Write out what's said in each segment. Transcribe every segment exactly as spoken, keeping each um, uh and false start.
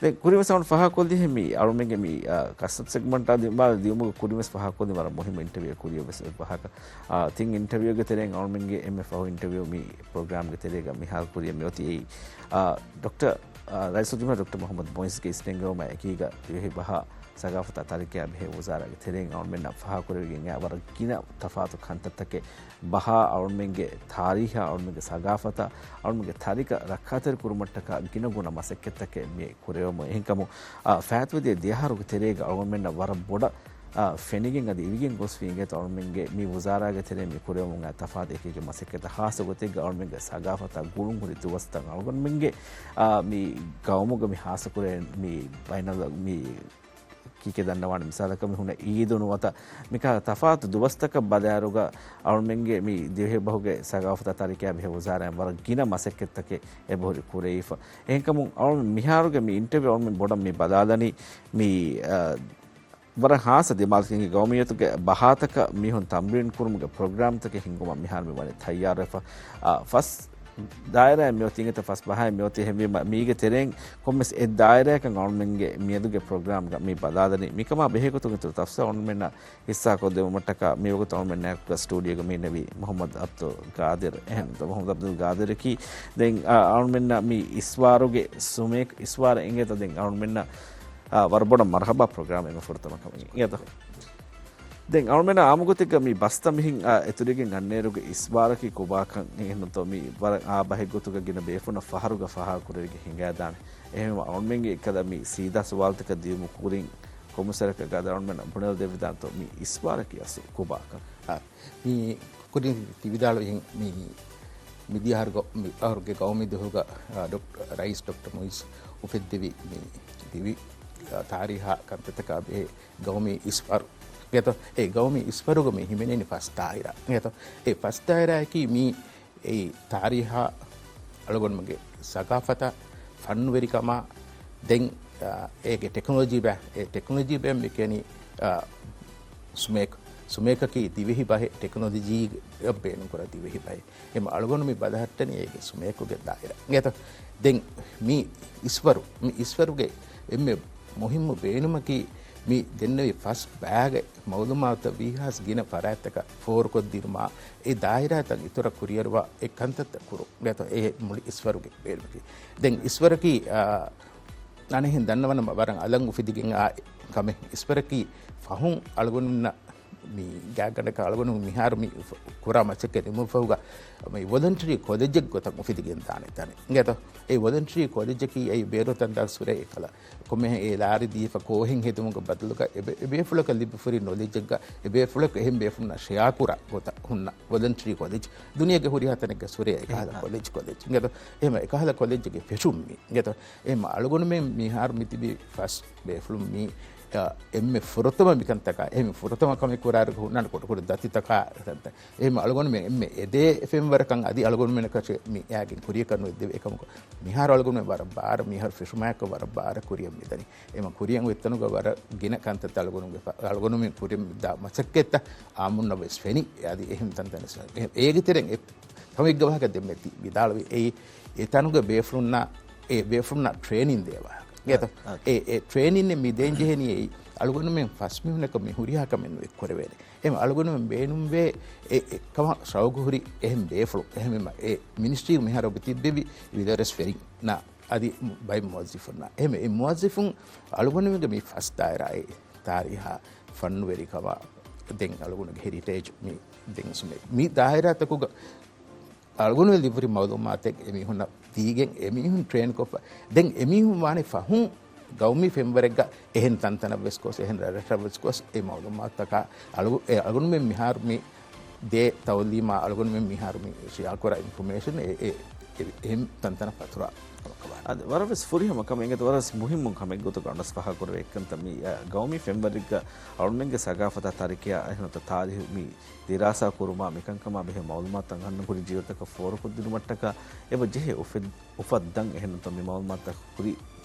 ދެން ކުރިންވެސް އަޅުގަނޑު ފާހަގަކޮށްލިހެން މި އަޅުމެންގެ މި، އާ، ކަސްޓަމް ސެގްމަންޓާ ދި-، މާ ދިޔުމުގެ ކުރިންވެސް ފާހަގަކޮށްލި ވަރަށް މުހިއްމު އިންޓަވިއު ކުރިޔަށް ވެސް އެއް ފަހަކަށް. އާ، ތިން އިންޓަވިއުގެ ތެރެއިން އަޅުމެންގެ އެންމެ ފަހު އިންޓަވިއު މި ޕްރޮގްރާމްގެ ތެރޭގަ މިހާރު ކުރިޔަށް މިއޮތީ އެއީ، އާ، ޑޮކްޓަރ، އާ، ރައީސުލްޖުމްހޫރިއްޔާ ޑޮކްޓަރ މުޙައްމަދު މުޢިއްޒުގެ އިސްނެންގެވުމާ އެކީގަ ދިވެހި ބަހާ ސަގާފަތާ ތާރީޚާ ބެހޭ ވުޒާރާގެ ތެރެއިން އަޅުމެންނަށް ފާހަގަކުރެވިގެން އެ ވަރަށް ގިނަ ތަފާތު ކަންތައްތަކެއް ބަހާ އަޅުމެންގެ ތާރީޚާ، އަޅުމެންގެ ސަގާފަތާ، އަޅުމެންގެ ތަރިކަ ރައްކާތެރި ކުރުމަށްޓަކާ ގިނަ ގުނަ މަސައްކަތްތަކެއް މި ކުރެވެމުން. އެހެންކަމުން، އާ، ފާތުވެދިޔަ ދެ އަހަރުގެ ތެރޭގަ އަޅުގަނޑުމެންނަށް ވަރަށް ބޮޑަށް، އާ، ފެނިގެން އަދި އިވިގެން ގޮސްފި އިނގޭތޯ އަޅުމެންގެ މި ވުޒާރާގެ ތެރެއިން މި ކުރެވެމުން އައި ތަފާތު އެކި އެކި މަސައްކަތްތައް. ހާއްސަ ގޮތެއްގަ އަޅުމެންގެ ސަގާފަތާ ގުޅުންހުރި ދުވަސްތައް އަޅުގަނޑުމެންގެ، އާ، މި ގައުމުގަ މި ހާއްސަކުރެ މި ބައިނަލް މި ކީކޭ ދަންނަވާނެ މިސާލަކަށް މި ހުންނަ އީދު ނުވަތަ މިކަހަލަ ތަފާތު ދުވަސްތަކަށް ބަލާއިރުގަ އަޅުމެންގެ މި ދިވެހިބަހުގެ ސަގާފަތާ ތާރީޚާ ބެހޭ ވުޒާރާއިން ވަރަށް ގިނަ މަސައްކަތްތަކެއް އެބަހުރި ކުރެވިފަ. އެހެންކަމުން އަޅުމެން މިހާރުގެ މި އިންޓަވިއު އަޅުމެން ބޮޑަށް މި ބަލާލަނީ މި، އަ، ވަރަށް ހާއްސަ ދިމާލަކީގެ ގައުމިއްޔަތުގެ ބަހާތަކަށް މީހުން ތަމްރީން ކުރުމުގެ ޕްރޮގްރާމްތަކެއް ހިންގުމަށް މިހާރު މި ވަނީ ތައްޔާރުވެފަ. އަ، ފަސް ދާއިރާއެއް މިއޮތީ އިނގޭތޯ ފަސް ބަހާއެއް މިއޮތީ ހެންވީމަ، މީގެ ތެރެއިން ކޮންމެސް އެއް ދާއިރާއަކަށް އަޅުމެންގެ މިއަދުގެ ޕްރޮގްރާމްގަ މި ބަލާލަނީ. މިކަމާ ބެހޭގޮތުން އިތުރު ތަފްސީލް އަޅުމެންނަށް ހިއްސާކޮށްދެވުމަށްޓަކާ މިވަގުތު އަޅުމެންނާއެކުގަ ސްޓޫޑިއޯގަ މި އިންނެވީ މުޙައްމަދު އަބްދުލް ގާދިރު. އެހެން މުޙައްމަދު އަބްދުލް ގާދިރަކީ ދެން، އަ، އަޅުމެންނަށް މި އިސްވާރުގެ ސުމޭކް، އިސްވާރަށް އިނގޭތޯ ދެން އަޅުމެންނަށް، އަ، ވަރަށް ބޮޑަށް މަރުޙަބާ ޕްރޮގްރާމް އެންމެ ފުރަތަމަ ކަމަށް އިނގޭތޯ. ދެން އަޅުމެންނަށް އާއްމުގޮތެއްގަ މި ބަސްތައް މިހިން، އަ، އެތުރިގެން އަންނައިރުގެ އިސްވާރަކީ ކޮބާކަން އެހެންނުތޯ މި ވަރަށް އާ ބަހެއްގޮތުގަ ގިނަ ބޭފުޅުންނަށް ފަހަރުގަ ފާހަގަކުރެވިގެން ހިނގައިދާނެ. އެހެންވީމަ އަޅުމެންގެ އެކަލަ މި ސީދާ ސުވާލުތަކަށް ދިޔުމުގެ ކުރިން ކޮންމެސް ވަރަކަށް ގާދަރު އަޅުމެންނަށް ބުނެލަދެއްވިދާނެތޯ މި އިސްވާރަކީ އަސްލު ކޮބާކަން. އާ، މި ކުރިން ތި ވިދާޅުވިހެން މި މިދިޔަ އަހަރުގަ-، މި އަހަރުގެ ގައުމީ ދުވަހުގަ، އާ، ޑޮކް-، ރައީސް ޑޮކްޓަރ މުއިއްޒު އުފެއްދެވި މި ދިވެހި، އާ، ތާރީހާ ކަންތައްތަކާ ބެހޭ ގައުމީ އިސްވާރު. އިނގޭތޯ؟ އެ ގައުމީ އިސްވާރުގަ މި ހިމެނެނީ ފަސް ދާއިރާ. އިނގޭތޯ؟ އެ ފަސް ދާއިރާއަކީ މި އެއީ ތާރީހާ، އަޅުގަނޑުމެންގެ ސަގާފަތާ، ފަންނުވެރިކަމާ، ދެން، އާ، އޭގެ ޓެކްނޮލޮޖީ ބައި، އެ ޓެކްނޮލޮޖީ ބައި މި ކިޔަނީ، އާ، ސުމޭކް، ސުމޭކަކީ ދިވެހި ބަހެއް، ޓެކްނޮލޮޖީއަށް ބޭނުންކުރާ ދިވެހި ބަހެއް. އެމަ އަޅުގަނޑު މި ބަލަހައްޓަނީ އޭގެ ސުމޭކުގެ ދާއިރާ. އިނގޭތޯ؟ ދެން މި އިސްވަރު، މި އިސްވަރުގެ އެންމެ މުހިއްމު ބޭނުމަކީ މި ދެންނެވި ފަސް ބައިގެ މައުލޫމާތުތައް ވީހާވެސް ގިނަ ފަރާތްތަކަށް ފޯރުކޮށްދިނުމާ، އެ ދާއިރާތައް އިތުރަށް ކުރިއަރުވާ އެ ކަންތައްތައް ކުރުން. އިނގޭތޯ؟ އެ މުޅި އިސްވަރުގެ ބޭނުމަކީ. ދެން އިސްވަރަކީ، އާ، އަނެއްހެން ދަންނަވަން ވަރަށް އަލަށް އުފެދިގެން އާ ކަމެއް. އިސްވަރަކީ ފަހުން އަޅުގަނޑުންނަށް މި ގާތްގަނޑަކަށް އަޅުގަނޑު މިހާރު މި ފަ-، ކުރާ މަސައްކަތް ނިމުނު ފަހުގަ މި ވޮލަންޓަރީ ކޮލެޖެއް ގޮތަށް އުފެދިގެން ދާނެ ތަނެއް. އިނގޭތޯ؟ އެ ވޮލަންޓަރީ ކޮލެޖަކީ އެއީ ބޭރު ތަންތާ ސުރެ އެކަލަ ކޮމެހެ އެ ލާރި ދީފަ ކޯހެއް ހެދުމުގެ ބަދަލުގަ އެ ބޭ-، އެ ބޭފުޅަކަށް ލިބިފުރި ނޮލެޖެއްގަ އެ ބޭފުޅަކު އެހެން ބޭފުޅުންނާ ޝެއާ ކުރާ ގޮތަށް ހުންނަ ވޮލަންޓަރީ ކޮލެޖް. ދުނިޔޭގެ ހުރިހާ ތަނެއްގަ ސުރެ އެކަހަލަ ކޮލެޖް، ކޮލެޖް. އިނގޭތޯ؟ އެހެމަ އެކަހަލަ ކޮލެޖްގެ ފެށުން މީ. އިނގޭތޯ؟ އެހެމަ އަޅުގަނޑުމެން މިހާރު މިތިބީ ފަސް ބޭފުޅުން މީ، އ، އެންމެ ފުރަތަމަ މިކަންތަކާ، އެހެން ފުރަތަމަ ކަމެއް ކުރާއިރު ހުންނާނެ ކުޑަކުޑަ ދަތިތަކާ ތަންތަން. އެހެން އަޅުގަނޑުމެން އެންމެ އެދޭ ފެންވަރަކަށް އަދި އަޅުގަނޑުމެންނަކަށެއް މި އެއާގެން ކުރިޔަކަށް ނުއެއްދެވޭ. އެކަމަކު މިހާރު އަޅުގަނޑުމެން ވަރަށް ބާރަށް މިހާރު ފެށުމާއެކު ވަރަށް ބާރަށް ކުރިޔަށް މިދަނީ. އެމަ ކުރިޔަށް އޮތްތަނުގަ ވަރަށް ގިނަ ކަންތައްތައް އަޅުގަނޑުމެން ފަ-، އަޅުގަނޑުމެން ކުރިޔަށް މި ދާ މަސައްކަތްތައް އާއްމުންނަށް ވެސް ފެނި. އަދި އެހެން ތަންތަނެއް އެ-، އޭގެ ތެރެއިން އެ ކަމެއްގަ ވާހަކަ ދެންމެ ތި ވިދާޅުވި އެއީ އެ ތަނުގެ ބޭފުޅުންނާ، އެ ބޭފުޅުންނާ ޓްރޭނިން ދޭ ވާހަކަ. އިނގޭތޯ؟ އާ. އެ، އެ ޓްރޭނިން މި ދޭން ޖެހެނީ އެއީ އަޅުގަނޑުމެން ފަސް މީހުންނަކަށް މި ހުރިހާ ކަމެއް ނުއެއް ކުރެވޭނެ. އެހެން އަޅުގަނޑުމެން ބޭނުންވޭ އެ، އެ ކަމަށް ޝައުގު ހުރި އެހެން ބޭފުޅު. އެހެންވީމަ އެ މިނިސްޓްރީ މިހާރު އޮތް ތިއްބެވި ވިލަރެސް ފެރިންނާ އަދި ބައެއް މުވައްޒިފުންނާ. އެހެން އެ މުވައްޒިފުން އަޅުގަނޑުމެންގެ މި ފަސް ދާއިރާއެއް ތާރީހާ ފަންނުވެރިކަމާ ދެން އަޅުގަނޑުގެ ހެރިޓޭޖް މި ދެން ސުމޭ މި ދާއިރާތަކުގަ އަޅުގަނޑުމެން ލިބުރި މައުލޫމާތެއް އެމީހުންނަށް ދީގެން އެމީހުން ޓްރޭން ކޮށްފަ ދެން އެމީހުން ވާނެ ފަހުން ގައުމީ ފެންވަރެއްގަ އެހެން ތަންތަނަށް ވެސް ގޮސް، އެހެން ރަށްރަށަށް ވެސް ގޮސް، އެ މައުލޫމާތުތަކާ އަޅު-، އެ އަޅުގަނޑުމެން މިހާރު މި ދޭ ތައުލީމާ އަޅުގަނޑުމެން މިހާރު މި ޝެއާކުރާ އިންފޮމޭޝަން އެ، އެ، އެ، އެހެން ތަންތަނަށް ފަތުރާ ކަމަކަށް ވާނެ. އަދި ވަރަށް ވެސް ފުރިހަމަ ކަމެއް އިނގޭތޯ، ވަރަށް ވެސް މުހިއްމު ކަމެއް ގޮތުގަ އަންނަސް ފާހަގަކުރެވޭ އެއްކަންތައް މި، އަ، ގައުމީ ފެންވަރެއްގަ އަޅުމެންގެ ސަގާފަތާ ތާރީޚާ އެހެންނުތަ ތާރީހު މި ދިރާސާ ކުރުމާ، މިކަންކަމާ ބެހޭ މައުލޫމާތުތައް އަހަންނަށް ހުރި ޖީލުތަކަށް ފޯރުކޮށްދިނުމަށްޓަކާ އެބަ ޖެހޭ އުފެދް-، އުފައްދަން އެހެންނުތަ މި މައުލޫމާތުތައް ހުރި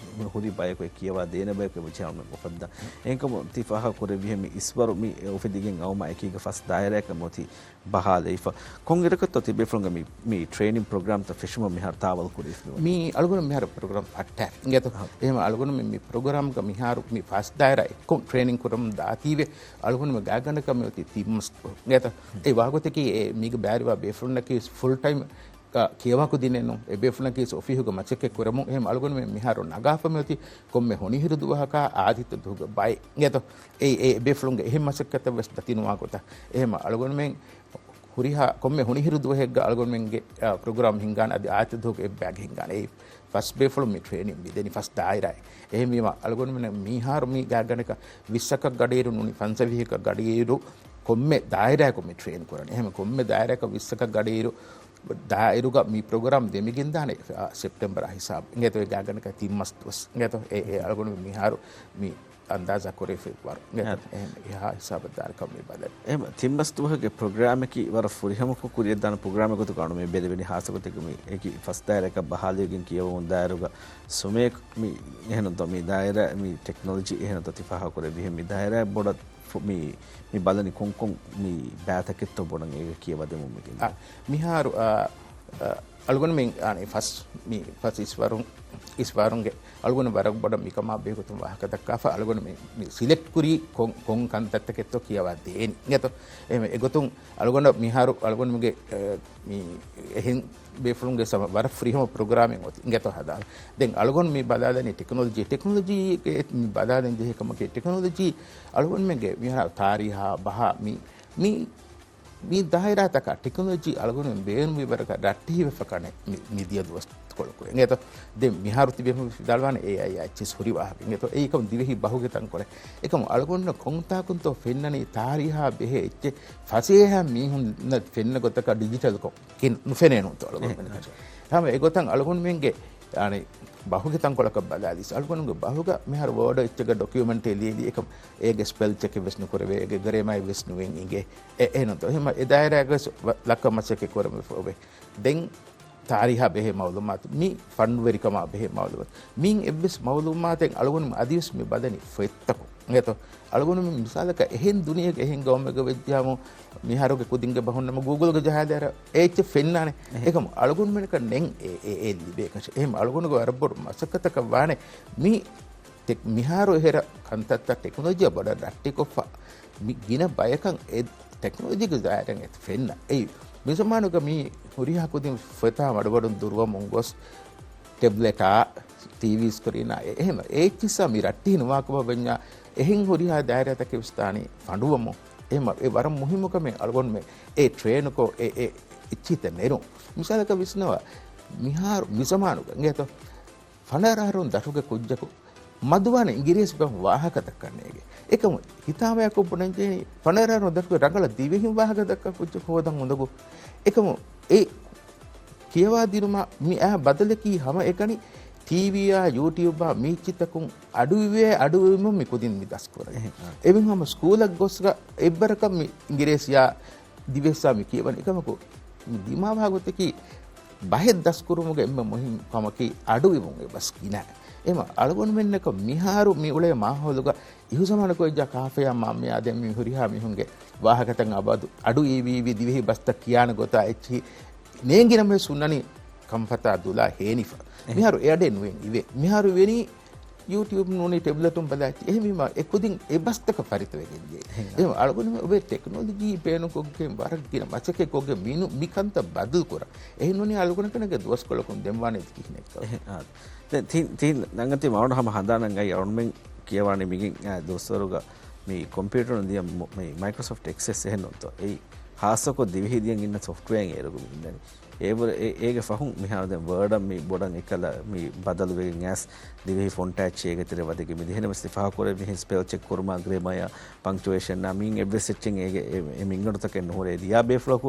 ހުރި ބަޔަކު އެ ކިޔަވާ ދޭނެ ބަޔަކު އެބަޖެހޭ އަޅުމެން އުފައްދާ. އެހެންކަމުން ތި ފާހަގަ ކުރެއްވިހެން މި އިސްވަރު މި އުފެދިގެން އައުމާ އެކީގަ ފަސް ދާއިރާއަކަށް މިއޮތީ ބަހާލައިފަ. ކޮންއިރަކަށްތޯ ތިބޭފުޅުންގެ މި، މި ޓްރޭނިން ޕްރޮގްރާމްތައް ފެށުމަށް މިހާރު ތާވަލް ކުރެވިފައި؟ މި އަޅުގަނޑު މިހާރު ޕްރޮގްރާމް ފައްޓައި އިނގޭތޯ. އަހަ. އެހެން އަޅުގަނޑު މި، މި ޕްރޮގްރާމްގަ މިހާރު މި ފަސް ދާއިރާ އެއްކޮށް ޓްރޭނިން ކުރަމުން ދާތީވެ، އަޅުގަނޑު މި ގާތްގަނޑަކަށް މި އޮތީ ތިން މަސް އިނގޭތޯ. އެ ވާގޮތަކީ އެ މީގަ ބައިވެރިވާ ބޭފުޅުންނަކީ ފުލް ޓައިމް ކިޔަވާ ކުދިނެއް ނޫން. އެ ބޭފުޅަކީ އޮފީހުގަ މަސައްކަތް ކުރަމުން. އެހެން އަޅުގަނޑުމެން މިހާރު ނަގާފަ މިއޮތީ ކޮންމެ ހޮނިހިރު ދުވަހަކާ އާދިއްތަ ދުވަހުގެ ބައެއް އިނގޭތޯ. އެ، އެ ބޭފުޅުންގެ އެހެން މަސައްކަތަށް ވެސް ދަތިނުވާ ގޮތަށް. އެހެން އަޅުގަނޑުމެން ހުރިހާ ކޮންމެ ހޮނިހިރު ދުވަހެއްގަ އަޅުގަނޑުމެންގެ، އާ، ޕްރޮގްރާމް ހިންގާނެ އަދި އާދިއްތަ ދުވަހުގެ އެއްބައިގެ ހިންގާނެ. އެއީ ފަސް ބޭފުޅުން މި ޓްރޭނިން މި ދެނީ ފަސް ދާއިރާއެއް. އެހެންވީމަ އަޅުގަނޑުމެން މިހާރު މި ގާތްގަނޑަކަށް ވިއްސަކަށް ގަޑިއިރު ނޫނީ ފަންސަވީހަކަށް ގަޑިއިރު ކޮންމެ ދާއިރާއަކުން މި ޓްރޭން ކުރަނީ. އެހެން ކޮންމެ ދާއިރާއަކަށް ވިއްސަކަށް ގަޑިއިރު ދާއިރުގަ މި ޕްރޮގްރާމް ދެމިގެންދާނެ، އާ، ސެޕްޓެމްބަރ ހިސާބު. އިނގޭތޯ އެ ގާތްގަނޑަކަށް ތިން މަސް ދުވަސް. އިނގޭތޯ އެ، އެ އަޅުގަނޑު މިހާރު މި އަންދާޒާ ކުރެފި ވަރު. އެ، އެހެން އެހާ ހިސާބަށް ދާނެ ކަމަށް މި ބަލަނީ. އެހެން ތިން މަސް ދުވަހުގެ ޕްރޮގްރާމަކީ ވަރަށް ފުރިހަމަކޮށް ކުރިއަށްދާނެ ޕްރޮގްރާމެއް ގޮތުގަ އަޅުގަނޑު މި ބެލެވެނީ. ހާއްސަ ގޮތެއްގަ މި އެކި ފަސް ދާއިރާއަކަށް ބަހާލެވިގެން ކިޔަވަމުން ދާއިރުގަ ސުމޭކް މި އެހެންތޯ މި ދާއިރާ މި ޓެކްނޮލޮޖީ އެހެންތޯ ތި ފާހަގަ ކުރެއްވިހެން މި ދާއިރާ ބޮޑަށް ފު-، މި، މި ބަލަނީ ކޮންކޮން މި ބައިތަކެއްތޯ ބޮޑަށް އޭގަ ކިޔަވަދެމުން މި ގެންދަނީ. އާ، މިހާރު، އާ، އާ، އަޅުގަނޑުމެން އާނި ފަސް، މި ފަސް އިސްވަރުން، އިސްވަރުންގެ އަޅުގަނޑު ވަރަށް ބޮޑަށް މިކަމާ ބެހޭގޮތުން ވާހަކަ ދައްކާފަ، އަޅުގަނޑު މި، މި ސިލެކްޓް ކުރީ ކޮން، ކޮން ކަންތައްތަކެއްތޯ ކިޔަވާ ދޭނީ. އިނގޭތޯ؟ އެހެން އެގޮތުން އަޅުގަނޑަށް މިހާރު އަޅުގަނޑުމެންގެ، އެ، މި އެހެން ބޭފުޅުންގެ ސަމަ-، ވަރަށް ފުރިހަމަ ޕްރޮގްރާމެއް އޮތީ. އިނގޭތޯ ހަދާން. ދެން އަޅުގަނޑު މި ބަލާލަނީ ޓެކްނޮލޮޖީ، ޓެކްނޮލޮޖީގެ މި ބަލާލަން ޖެހޭ ކަމަކީ ޓެކްނޮލޮޖީ އަޅުގަނޑުމެންގެ މިހާރު ތާރީހާ ބަހާ މި، މި މި ދާއިރާތަކަށް ޓެކްނޮލޮޖީ އަޅުގަނޑުމެން ބޭނުންވި ވަރަކަށް ރައްޓެހިވެފަ ކަނެ މި، މި ދިޔަ ދުވަސްކޮޅަކު. އިނގޭތޯ؟ ދެން މިހާރު ތިބޭފުޅުން ވިދާޅުވާނެ އޭއައި އާ އެޗްއެސް ހުރި ވާހަކަ. އިނގޭތޯ؟ އެއީ ކަމު ދިވެހި ބަހުގެ ތަންކޮޅެއް. އެކަމު އަޅުގަނޑު ކޮންތާކުންތޯ ފެންނަނީ ތާރީހާ ބެހޭ އެއްޗެއް ފަސޭހަ މީހުންނަށް ފެންނަ ގޮތަކަށް ޑިޖިޓަލްކޮށް ނުފެނޭނުންތޯ އަޅުގަނޑުމެން. ހަމަ އެގޮތަށް އަޅުގަނޑުމެންގެ އާނި ބަހުގެ ތަންކޮޅަކަށް ބަލާލިސް އަޅުގަނޑުގެ ބަހުގަ މިހާރު ވޯޑް އެއްޗެއްގަ ޑޮކިއުމެންޓެއް ލިޔެލި އެކަމް އޭގެ ސްޕެލް ޗެކެއް ވެސް ނުކުރެވޭ، އޭގެ ގްރޭމާއެއް ވެސް ނުވެން އިނގޭ. އެ، އެހެންތޯ؟ އެހެން އެ ދާއިރާގަ ވެސް ވަ-، ލައްކަ މަސައްކަތް ކުރަމެފަ އޮވޭ. ދެން ތާރީހާ ބެހޭ މައުލޫމާތު، މި ފަންޑުވެރިކަމާ ބެހޭ މައުލޫމާތު، މިން އެއްވެސް މައުލޫމާތެއް އަޅުގަނޑު އަދިވެސް މި ބަލަނީ ފޮތްތަކުން. އިނގޭތޯ؟ އަޅުގަނޑު މި މިސާލަކަށް އެހެން ދުނިޔޭގެ އެހެން ގައުމެއްގަ ވެއްޖާމު މިހާރުގެ ކުދިންގެ ބަހުންނަމަ ގޫގުލްގަ ޖަހާލިއަރަ އެ އެއްޗެއް ފެންނާނެ. އެހެން. އެކަމު އަޅުގަނޑުމެންނަކަށް ނެތް އެ، އެ، އެ ލިބޭ ކަށެއް. އެހެން އަޅުގަނޑުގެ ވަރަށް ބޮޑު މަސައްކަތަކަށް ވާނެ މި ތެ-، މިހާރު އެހެރަ ކަންތައްތައް ޓެކްނޮލޮޖީއާ ބޮޑަށް ރައްޓެހިކޮށްފަ މި ގިނަ ބަޔަކަށް އެ ޓެކްނޮލޮޖީގެ ދާއިރާއަށް އެ ފެންނަ. އެއީ މިޒަމާނުގަ މި ހުރިހާ ކުދިން ފޮތާ މަޑުމަޑުން ދުރުވަމުން ގޮސް ޓެބްލެޓާ، ޓީވީ ސްކްރީނާ އެ-، އެހެން އެ އެއްޗިއްސާ މި ރައްޓެހި ނުވާކަމަށް ވެންޏާ އެހެން ހުރިހާ ދާއިރާތަކެއް ވެސް ދާނީ ފަނޑުވަމުން. އެހެން އެ ވަރަށް މުހިއްމު ކަމެއް އަޅުގަނޑުމެން އެ ޓްރޭނުކޮށް އެ، އެ އެއްޗިހިތައް ނެރުން. މިސާލަކަށް ވިސްނަވާ، މިހާރު މިޒަމާނުގަ އިނގޭތޯ؟ ފަނަރަ އަހަރުން ދަށުގެ ކުއްޖަކު މަދުވާނެ އިނގިރޭސި ބަހުން ވާހަކަ ދައްކަން ނޭގެ. އެކަމު ހިތާމަޔަކު ބުނަންޖެހެނީ ފަނަރަ އަހަރުން ދަށުގެ ރަނގަޅަށް ދިވެހިން ވާހަކަ ދައްކާ ކުއްޖަކު ހޯދަން އުނދަގޫ. އެކަމު އެ ކިޔަވާދިނުމާ މި އާ ބަދަލަކީ ހަމަ އެކަނި ޓީވީއާ ޔޫޓިއުބާ މީޗިތަކުން އަޑުއިވޭ އަޑުއިވުމުން މި ކުދިން މި ދަސްކުރަނީ. އެހެން، އާ. އެމީހުން ހަމަ ސްކޫލަށް ގޮސްގަ އެއްވަރަކަށް މި އިނގިރޭސިއާ ދިވެހިއްސާ މި ކިޔަވަނީ. އެކަމަކު، މި ދިމާވާ ގޮތަކީ، ބަހެއް ދަސްކުރުމުގެ އެންމެ މުހިންމު ކަމަކީ އަޑުއިވުން އެއްވެސް ގިނަ. އެމަ އަޅުގަނޑުމެންނަކަށް މިހާރު މި އުޅޭ މާހައުލުގަ އިހުޒަމާނަކު ވެއްޖާ ކާފަޔާ މާމިޔާ ދެން މި ހުރިހާ މީހުންގެ ވާހަކަތައް އަބަދު އަޑު އިވި އިވި ދިވެހި ބަސްތައް ކިޔާނެ ގޮތާ އެއްޗިހި ނޭނގި ނަމަވެސް ހުންނަނީ ކަންފަތާ ދުލާ ހޭނިފަ. އެހެން. މިހާރު އެ އަޑެއް ނުވެން އިވޭ. މިހާރު ވެނީ ޔޫޓިއުބް ނޫނީ ޓެބްލެޓުން ބަލާ އެއްޗި. އެހެންވީމަ އެ ކުދިން އެ ބަސްތަކަށް ފަރިތަވެގެން ދިޔަ. އެހެން. އެހެން އަޅުގަނޑު އޮވޭ ޓެކްނޮލޮޖީ ބޭނުންކޮށްގެން ވަރަށް ގިނަ މަސައްކަތްކޮށްގެން މިނު-، މި ކަންތައް ބަދަލުކުރަން. އެހެން ނޫނީ އަޅުގަނޑަކަށް ދުވަސްކޮޅަކުން ދެންވާނެ ކިހިނެއްކަން. އެހެން. އާ. ދެން ތި-، ތި-، ނަންގަތި މައުނު ހަމަ ހަނދާނަށް އައި އަޅުމެން ކިޔަވާނެ މިގެން، އާ، ދުވަސްވަރުގަ މި ކޮމްޕިއުޓަރުން ދިޔަ މު-، މި މައިކްރޮސޮފްޓް އެކްސެސް އެހެން ނޫންތޯ؟ އެއީ ހާއްސަކޮށް ދިވެހި ދިޔަން އިންނަ ސޮފްޓްވެއާ އޭރުގަ މި އިންނަނީ. އޭ ވަރަށް އެ-، އޭގެ ފަހުން މިހާރު ދެން ވާޑަށް މި ބޮޑަށް އެކަލަ މި ބަދަލުވެގެން އައިސް ދިވެހި ފޮންޓާ އެއްޗެއް އޭގެ ތެރެ ވަދެގެން މި ދިޔަ. އެހެންނަމަވެސް ތި ފާހަގަކުރެއްވިހެން ސްޕެލް ޗެކް ކުރުމާ ގްރޭމާޔާ ޕަންކްޗުއޭޝަންއާ މިއިން އެއްވެސް އެއްޗެއް އޭގެ އެ-، އެ މިންގަނޑުތަކެއް ނުހުރޭ. ލިޔާ ބޭފުޅަކު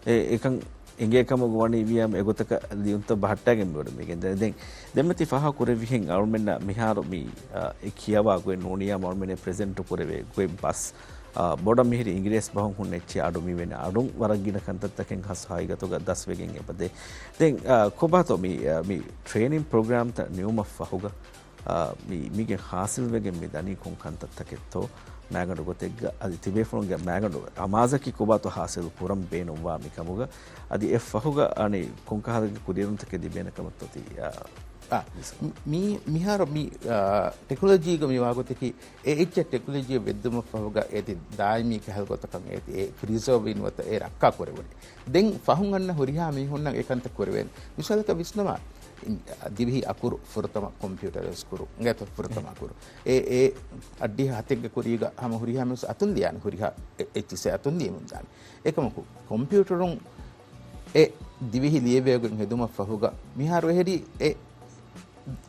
އެ-، އެކަން އެނގޭ ކަމަކު ވަނީ ވިޔަމް އެގޮތަކަށް ލިޔުންތައް ބަހައްޓާގެން މިވަޑަމިގެން ދެން، ދެން ދެންމެ ތި ފާހަގަ ކުރެއްވިހެން އަޅުމެންނަށް މިހާރު މި، އަ، އެ ކިޔަވާ ގޮތް ނޫނިއްޔާ އަޅުމެން ޕްރެޒެންޓު ކުރެވޭ ގޮތް ބަސް، އަ، ބޮޑަށް މިހިރީ އިނގިރޭސި ބަހުން ހުންނަ އެއްޗެއް އަޑު މިވެން އަޑުން ވަރަށް ގިނަ ކަންތައްތަކެއް ހަސް ހަގީގަތުގަ ދަސްވެގެން އެބަދޭ. ދެން، އަ، ކޮބާތޯ މި، އަ، މި ޓްރޭނިން ޕްރޮގްރާމްތައް ނިމުމަށް ފަހުގަ އާ، މި، މީގެ ހާސިލްވެގެން މި ދަނީ ކޮން ކަންތައްތަކެއްތޯ؟ މާގަނޑު ގޮތެއްގަ އަދި ތިބޭފުޅުންގެ މާގަނޑު އަމާޒަކީ ކޮބާތޯ ހާސިލް ކުރަން ބޭނުންވާ މިކަމުގަ އަދި އެ ފަހުގަ އަނެއް ކޮންކަހަލަ ކުރިއެރުންތަކެއް ލިބޭނެ ކަމަށްތޯ ތި، އާ، އާ، މި، މިހާރު މި، އާ، ޓެކްނޮލޮޖީގަ މިވާ ގޮތަކީ އެ އެއްޗެއް ޓެކްނޮލޮޖީ ވެއްދުމަށް ފަހުގަ އޭތި ދާއިމީ ކަހަލަ ގޮތަކަށް އޭތި އެ ޕްރިޒާވް ވީ ނުވަތަ އެ ރައްކާ ކުރެވުނީ. ދެން ފަހުން އަންނަ ހުރިހާ މީހުންނަށް އެ ކަންތައް ކުރެވޭނެ. މިސާލަކަށް ވިސްނަވާ، ދިވެހި އަކުރު ފުރަތަމަ ކޮމްޕިއުޓަރައިޒް ކުރުން. އިނގޭތޯ ފުރަތަމަ އަކުރު. އެ، އެ އައްޑިހަ ހަތެއްގެ ކުރީގަ ހަމަ ހުރިހާ މީސް އަތުން ލިޔާނެ، ހުރިހާ އެ، އެއްޗިސް އެ އަތުން ލިޔެމުން ދާނެ. އެކަމަކު ކޮމްޕިއުޓަރުން އެ ދިވެހި ލިޔެވޭގޮތް ހެދުމަށް ފަހުގަ މިހާރު އެހެރީ އެ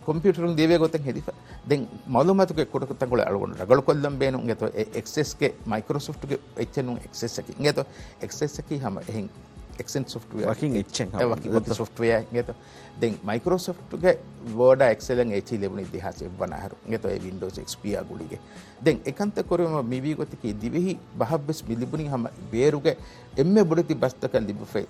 ކޮމްޕިއުޓަރުން ލިޔެވޭ ގޮތެއް ހެދިފަ. ދެން މައުލޫމާތުގެ ކުޑަކު ތަންކޮޅެއް އަޅުގަނޑު ރަނގަޅުކޮށްލަން ބޭނުން. އިނގޭތޯ އެ އެކްސެސްގެ މައިކްރޯސޮފްޓްގެ އެއްޗެއް ނޫން އެކްސެސްއަކީ. އިނގޭތޯ އެކްސެސްއަކީ ހަމަ އެހެން އެކްސެންޓް ސޮފްޓްވެއާ. ވަކިން އެއްޗެއް އެ ހަމަ. ވަކި ގޮތަށް ސޮފްޓްވެއާ. އިނގޭތޯ ދެން މައިކްރޯސޮފްޓްގެ ވޯޑާ އެކްސެލަށް އޭތި ލެވުނީ ދެހާސް އެއްވަނަ އަހަރު. އިނގޭތޯ އެ ވިންޑޯސް އެކްސްޕީއާ ގުޅިގެން. ދެން އެކަންތައް ކުރުމަށް މިވީ ގޮތަކީ ދިވެހި ބަހަށްވެސް މި ލިބުނީ ހަމަ ބޭރުގެ އެންމެ ބޮޑެތި ބަސްތަކަށް ލިބިފައި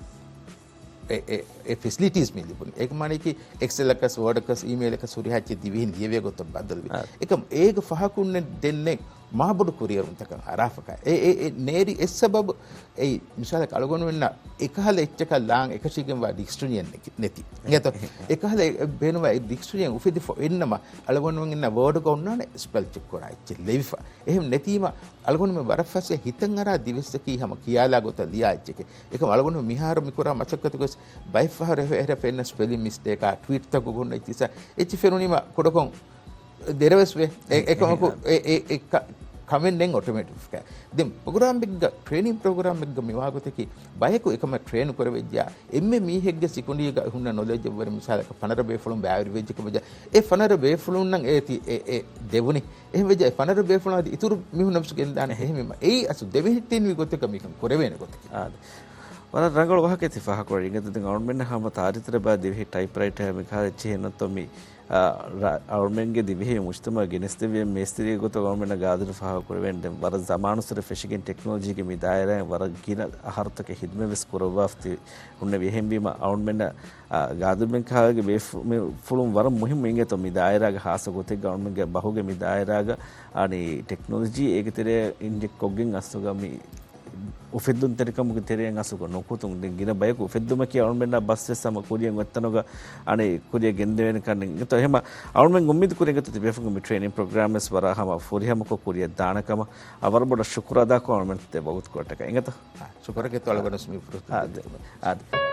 އެ، އެ، އެ ފެސިލިޓީސް މި ލިބުނީ. އޭގެ މާނައަކީ އެކްސެލަކަސް، ވޯޑަކަސް، އީމެއިލަކަސް ހުރިހާ އެއްޗެއް ދިވެހިން ލިޔެވޭ ގޮތަށް ބަދަލުވި. އާ. އެކަމް އޭގެ ފަހަކުންނެއް ދެންނެއް މާބޮޑު ކުރިއެރުންތަކަށް އަރާފަކަށް. އެ، އެ، އެ ނޭރި އެއް ސަބަބު އެއީ މިސާލަކަށް އަޅުގަނޑުމެންނަށް އެކަހަލަ އެއްޗަކަށް ލާން އެކަށީގެންވާ ޑިކްޝަނަރީއެއް ނެތި، ނެތި. އިނގޭތޯ؟ އެކަހަލަ އެ، ބޭނުންވާ އެ ޑިކްޝަނަރީއެއް އުފެދިފަ އިންނަމަ އަޅުގަނޑުމެންނަށް ވޯޑުގަ އޮންނާނެ ސްޕެލް ޗެކް ކުރާ އެއްޗެއް ލެވިފަ. އެހެން ނެތީމަ އަޅުގަނޑުމެން ވަރަށް ފަސޭހަ ހިތަށް އަރާ ދިވެއްސަކީ ހަމަ ކިޔާލާ ގޮތަށް ލިޔާ އެއްޗެކޭ. އެކަމް އަޅުގަނޑު މިހާރު މިކުރާ މަސައްކަތުގަސް ބައެއްފަހަރު އެ، އެހެރަ ފެންނަ ސްޕެލިން މިސްޓޭކާ، ޓްވީޓްތަކުގަ ހުންނަ އެއްޗިސް އެއްޗި ފެނުނީމަ ކުޑަކޮށް ދެރަވެސް ވޭ. އެ، އެކަމަކު އެ، އެ، އެ ކަ-، ކަމެއް ނެތް އޮޓޮމެޓިކް. ދެން ޕްރޮގްރާމެއްގަ، ޓްރޭނިން ޕްރޮގްރާމެއްގަ މިވާ ގޮތަކީ ބަޔަކު އެކަމަށް ޓްރޭން ކުރެވިއްޖާ، އެންމެ މީހެއްގެ ސިކުނޑީގަ ހުންނަ ނޮލެޖަށް ވަރަށް މިސާލަކަށް ފަނަރަ ބޭފުޅުން ބައިވެރިވެއްޖެ ކަމަށް އެ ފަނަރަ ބޭފުޅުންނަށް އޭތި އެ، އެ ދެވުނީ. އެހެން ވެއްޖެ އެ ފަނަރަ ބޭފުޅުން އަދި އިތުރު މީހުން ނަމަސް ގެންދާނެ. އެހެންވީމަ އެއީ އަސް ދެމެހެއްޓެންވީ ގޮތަކަށް މިކަން ކުރެވޭނެ ގޮތަކީ. އާދެ. ވަރަށް ރަނގަޅު ވާހަކައެއް ތި ފާހަގަކުރީ. އިނގޭތޯ ދެން އަޅުމެންނަށް ހަމަ ތާރީޚު ތެރޭ ބާ ދިވެހި ޓައިޕްރައިޓަރ މިކަހަލަ އެއްޗެއް ނެތްތޯ މި، އާ، ރަ-، އަޅުމެންގެ ދިވެހި މުޖްތަމަޢަށް ގެނެސްދެވޭ މޭސްތިރީގެ ގޮތަށް އަޅުމެންނަށް ގާދިރު ފާހަގަކުރެވޭނެ. ދެން ވަރަށް ޒަމާނުއްސުރެ ފެށިގެން ޓެކްނޮލޮޖީގެ މި ދާއިރާއިން ވަރަށް ގިނަ އަހަރުތަކެއް ހިދުމަތްވެސް ކުރައްވާފަ ތި ހުންނެވި. އެހެންވީމަ އަޅުމެންނަށް، އާ، ގާދިރު ބެން ކަހަލަގެ ބޭފު-، މި ފުޅުން ވަރަށް މުހިއްމު އިނގޭތޯ މި ދާއިރާގެ ހާއްސަ ގޮތެއްގަ އަޅުމެންގެ ބަހުގެ މި ދާއިރާގަ އަނި ޓެކްނޮލޮޖީ އޭގެ ތެރެއަށް އިންޖެކްޓް ކޮށްގެން އަސްލުގަ މި އުފެއްދުންތެރިކަމުގެ ތެރެއަށް އަސްލުގަ ނުކުތުން. ދެން ގިނަ ބަޔަކު އުފެއްދުމަކީ އަޅުމެންނާ ބަސްވެސް ހަމަ ކުރިއަށް އޮތްތަނުގަ އަނެއް ކުރިއަށް ގެންދެވޭނެ ކަން. އެނގޭތޯ އެހެމަ އަޅުމެން އުއްމީދު ކުރި އިނގޭތޯ ތިބޭފުޅުން މި ޓްރޭނިން ޕްރޮގްރާމް ވެސް ވަރަށް ހަމަ ފުރިހަމަކޮށް ކުރިއަށް ދާނެ ކަމަށް. އަ، ވަރަށް ބޮޑަށް ޝުކުރު އަދާކޮށް އަޅުމެން ދެ ވަގުތު ކުރައްޓަކަށް. އިނގޭތޯ؟ އާ، ޝުކުރެއް އެނގޭތޯ އަޅުގަނޑު ވެސް މި ފުރުސަތު އާ، ދެއްވުމަށް. އާ، ދެ.